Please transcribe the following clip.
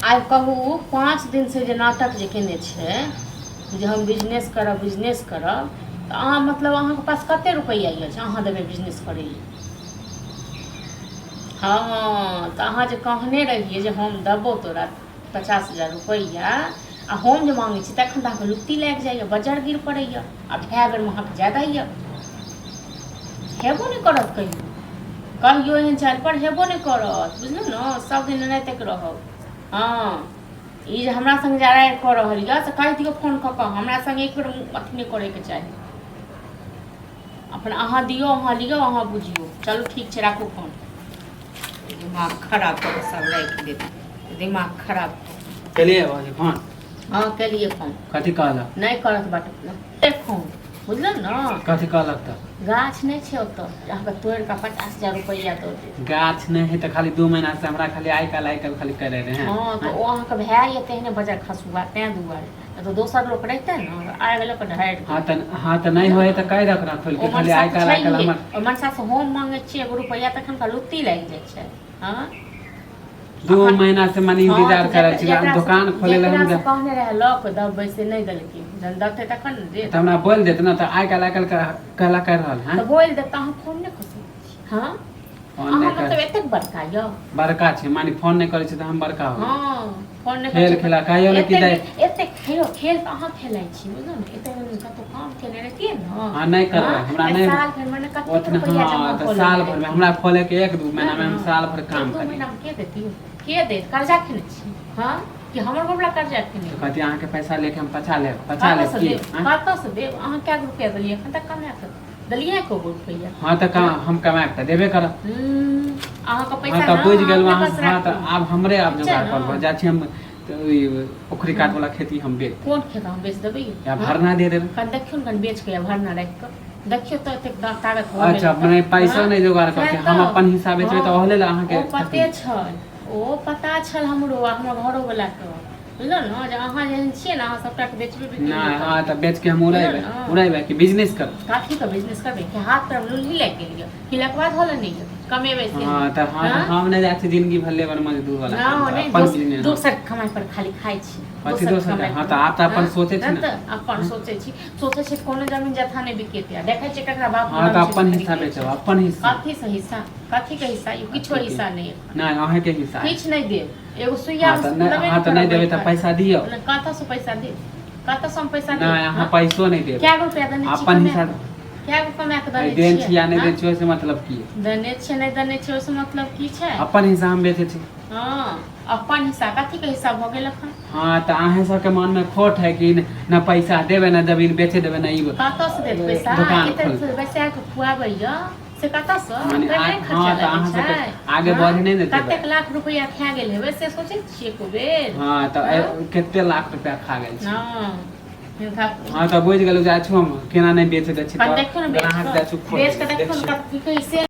आइ कहू 5 दिनसँ जे नाटक जे केने छै जे हम बिजनेस करब बिजनेस करब, तऽ अहाँ मतलब अहाँके पास कते रुपैआ अछि अहाँ देबै बिजनेस करै लए? हँ, तऽ अहाँ जे कहने रहियै जे हम देबौ तोरा 50,000 रुपैआ, आ हम जे माँगै छी तखन तऽ अहाँके लुत्ती लागि जाइए, बजर गिर पड़ैए, आ भाय बेरमे अहाँके ज्यादा यए। हेबो नहि करत कहियो, कहियो एहन चालि पर हेबो नहि करत, बुझलहुँ ने? सब दिन एनाहिते रहब। हँ, ई जे हमरा संग जे अरारि कऽ रहल यऽ से कहि दियौ फोन कऽ कऽ, हमरा संग एक बेर अथी नहि करैके चाही। अपन अहाँ दियौ, अहाँ लियौ, अहाँ बुझियौ। चलू ठीक छै, राखू फोन। दिमाग खराब कऽ कऽ सब राखि देत, दिमाग खराब कऽ। केलियै बाबूजी फोन? हँ, केलियै फोन। कथी कहलक? नहि करत बाट फोन, बुझलहुँ ने? कथी कहलक तऽ? गाछ नहि छै ओतऽ अहाँके तोड़ि कऽ 50,000 रुपैआ दऽ देत। गाछ नहि है तऽ खाली 2 महीना से हमरा खाली आइ काल्हि आइ काल्हि खाली करे रहे। हँ, तऽ ओ अहाँके भए यऽ तेहने बजर खसुआ, तें दुआरे। नहि तऽ दोसर लोक रहितै ने, आगि लऽ कऽ ढारि। हँ तऽ, हँ तऽ नहि होइ तऽ कहि रख ना खोलि ओ के खाली मनसा आइ तऽ काल्हि आइ काल्हि छैहे। हमर ओहि मनसासँ हम मांगै छियै एगो रुपैआ तखन का लुत्ती लागि जाइ छै। हँ, 2 अखन महीना से मने हँ इंतजार तऽ करै छी जेकरासँ दोकान खोले लए हम जेकरासँ कहने रहए लऽ कऽ देबै से नहि देलकै। जहन देतै तखन ने देत। तऽ हमरा बोलि देत ने तऽ आइ काल्हि आइ काल्हि कहला करि रहल हैं। तऽ बोलि देत तऽ अहाँ फोन नहि कऽ सकै छी? हँ, फोन नहि अहाँ कर मतलब एतेक बड़का यऽ? बड़का छै, माने फोन नहि करै छै तऽ हम बड़का हो गेलियै। हँ, फोन नहि करै खेल छै। खेला कहियो ने कि एतेक दै दिन एतेक हेयौ, खेल तऽ अहाँ खेलाइ छी, बुझलहुँ ने? एतेक दिन कतहु काम केने रहितियै ने। हँ, नहि करबै। हँ, हमरा तऽ नहि साल भरिमे ने कतेक ओतना रुपैआ हँ जमा तऽ कऽ साल लेने भरिमे रहितियै। हमरा खोलेके 1-2 वएह महीनामे ने, हम साल भरि एक काम दू करी। महीनामे के देत यौ? के देत? कर्जा खेने छी? हँ, कि हमर बबला कर्जा खेने? तऽ कहती अहाँके पैसा लेके हम पचा लेब, पचा लेब कतऽसँ की देब? आँय? कतऽसँ देब? अहाँ कए गो रुपैआ देलियै एखन तक कमा कऽ? देलियै एको गो रुपैआ? हँ तऽ हम कमाके तऽ देबे करब। अहाँके हँ पैसा तऽ ने बुझि अहाँ गेलहुँ अपने अहाँ। पास हँ तऽ राखू। आब हमरे आब ठीक छै जोगाड़ ने? करब, जाइ छी हम तऽ ओहि पोखरि कात वाला खेती हम बेच कोन खेत अहाँ बेच देबै यौ? या हँ, भरना दे देबै। कनि देखियौ ने, कनि बेच कऽ या भरना राखि कऽ देखियौ तऽ एतेक ताकत भऽ अच्छा गेल तऽ। मने पैसो हँ नहि जोगाड़ सएह करके हम तऽ। अपन हिस्सा बेचबै तऽ हँ, ओहो लेल अहाँके ओ पते तकलीफ। छल, ओ पता छल हमरो आ हमर घरोवलाके, बुझलहुँ ने, जे अहाँ जेहन छियै ने, अहाँ सभटाके बेचबे बिकेबे नहि, हँ करबै। तऽ बेच के हम बुझलहुँ उड़ेबै ने? उड़ेबै कि बिजनेस करबै? कथीके बिजनेस करबै? कि हाथ पैरमे लुल्ही लागि गेल यऽ कि लकवा धऽ लेने यऽ कमेबै से? हँ तऽ, हँ तऽ हँ हम नहि जाइ छी जिंदगी भर लेबर मजदूर वाला काम नहि करब, नहि अपन बिजनेस। दोसर कमाइ पर खाली खाइ छी। कथी दोसर दोसर कमाइ हँ पर। तऽ आब तऽ अपन हँ सोचै छी तब ने। तऽ अपन सोचै छी, सोचै छी कोनो जमीन जथा नहि बिकेतै आ देखै छियै ककरा बाप हँ नाम तऽ छै अपन खरीद हिस्सा लै बेचब छै। अपन हिस्सा। कथीसँ हिस्सा? कथीके हिस्सा? ई किछो कथीके? हिस्सा नहि एखन। नहि, अहाँके हिस्सा है। किछु नहि देब, एगो सुइया हँ तऽ नहि, देबे हँ नहि तऽ नहि करब देबै तऽ बैठ पैसा दियौ। कऽ। कतऽसँ पैसा देब? कतऽसँ हम पैसा देब? नहि, अहाँ हँ, पैसो नहि देबै। कए गो रुपया देने छी अपन कमा हिस्सा कऽ? कए गो कमा कऽ देने देन छियै? छी या नहि हँ देन छी, ओहिसँ मतलब की? देने छियै नहि देने छियै, ओहिसँ मतलब की छै? अपन हिस्सा हम बेचै छी। हँ, अपन हिस्सा कथीके हिस्सा भऽ गेल एखन? हँ तऽ अहें सबके मन मे खोट है कि न पैसा देबै, न जमीन बेचे देबै, न ई कतऽसँ देत पैसा? दोकान एते खोलबै। बैसा कऽ खुआबैया से कतऽसँ? मने तैमे नहि हँ खर्चा तऽ लागै अहाँ छै? सबके आगे हँ, बढ़े नहि ने देबै। कतेक लाख रुपैआ खा गेल हेबै से सोचै छियै एको बेर? हँ तऽ हँ कते लाख रुपया खा गेल छी। हँ, हिनका हँ तऽ बुझि गेलहुँ, जाइ छी हम, केना नहि बेच दै छी कनि तऽ देखियौ ने बेच ग्राहक कऽ, जाइ छी खोलै बेच कऽ लए, देखियौ ने देखियौ। कथी कहै से।